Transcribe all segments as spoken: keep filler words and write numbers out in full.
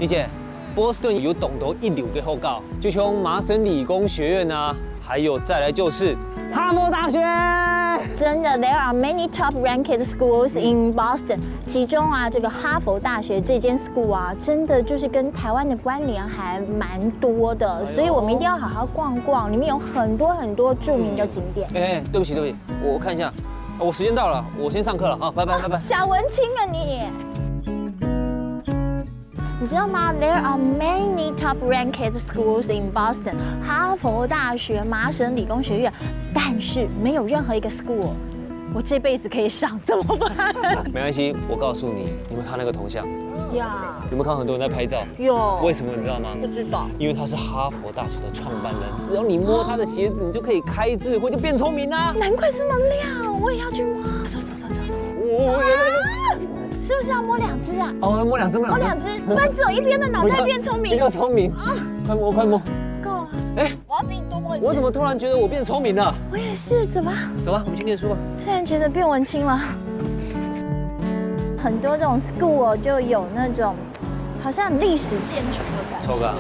理解，波士顿有當多一流个學校，就像麻省理工学院啊，还有再来就是哈佛大学。真的，there are many top ranked schools in Boston。其中啊，这个哈佛大学这间 school 啊，真的就是跟台湾的关联还蛮多的，所以我们一定要好好逛逛，里面有很多很多著名的景点。哎，对不起对不起，我看一下，我时间到了，我先上课了哈，拜拜拜拜。假文青啊你！你知道吗？There are many top ranked schools in Boston，哈佛大学、麻省理工学院，但是没有任何一个 school 我这辈子可以上，怎么办？没关系，我告诉你，你们看那个铜像，呀，有没有看到很多人在拍照？有，为什么你知道吗？不知道。因为他是哈佛大学的创办人，只要你摸他的鞋子，你就可以开智慧，就变聪明啦。难怪这么亮，我也要去摸。走走走走，哦，是不是要摸两只啊？哦，摸两只，摸摸两只，不然只有一边的脑袋变聪明。比较聪明。快摸，快摸。够了，哎，我要比你多摸一只。我怎么突然觉得我变聪明了？我也是，怎么走吧，我们去念书吧。突然觉得变文青了？很多这种 school 就有那种好像历史建筑的感觉。超哥，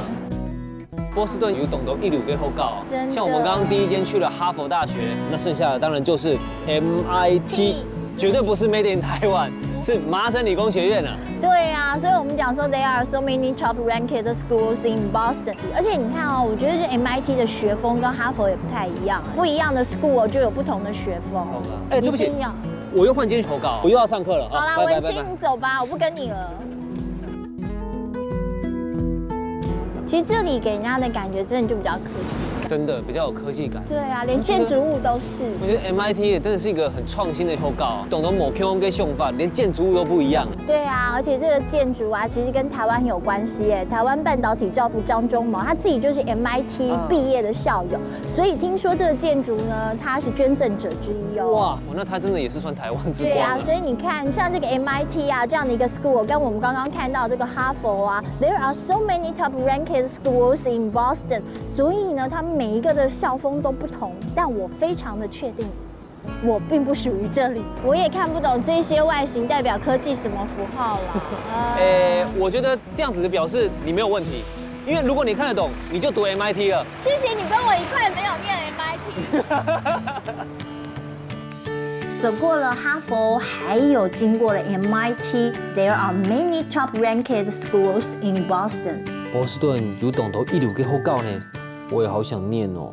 波士顿有当多一流个学校哦，真的像我们刚刚第一间去了哈佛大学，那剩下的当然就是 M I T，绝对不是 Made in 台湾，是麻省理工学院啊。对啊，所以我们讲说 there are so many top ranked schools in Boston。而且你看哦，我觉得这 M I T 的学风跟哈佛也不太一样，不一样的 school 就有不同的学风。哎，对不起一定要。我又换间学校，我又要上课了啊。好啦，拜拜拜拜文青，你走吧，我不跟你了。其实这里给人家的感觉真的就比较科技感。真的比较有科技感。对啊，连建筑物都是。我觉得 M I T 也真的是一个很创新的学校，懂得某 Q 跟想法，连建筑物都不一样。对啊，而且这个建筑啊，其实跟台湾很有关系耶。台湾半导体教父张忠谋，他自己就是 M I T 嗯毕业的校友，所以听说这个建筑呢，他是捐赠者之一哦。哇，那他真的也是算台湾之对啊，光了。所以你看，像这个 M I T 啊这样的一个 school，跟我们刚刚看到这个哈佛啊，there are so many top ranked schools in Boston，所以呢，他们每一个的校风都不同，但我非常的确定，我并不属于这里，我也看不懂这些外形代表科技什么符号啦。诶，我觉得这样子的表示你没有问题，因为如果你看得懂，你就读 M I T 了。谢谢你分我一块没有念 M I T。走过了哈佛，还有经过了 M I T，there are many top ranked schools in Boston。波士顿有当多一流个学校呢，我也好想念哦。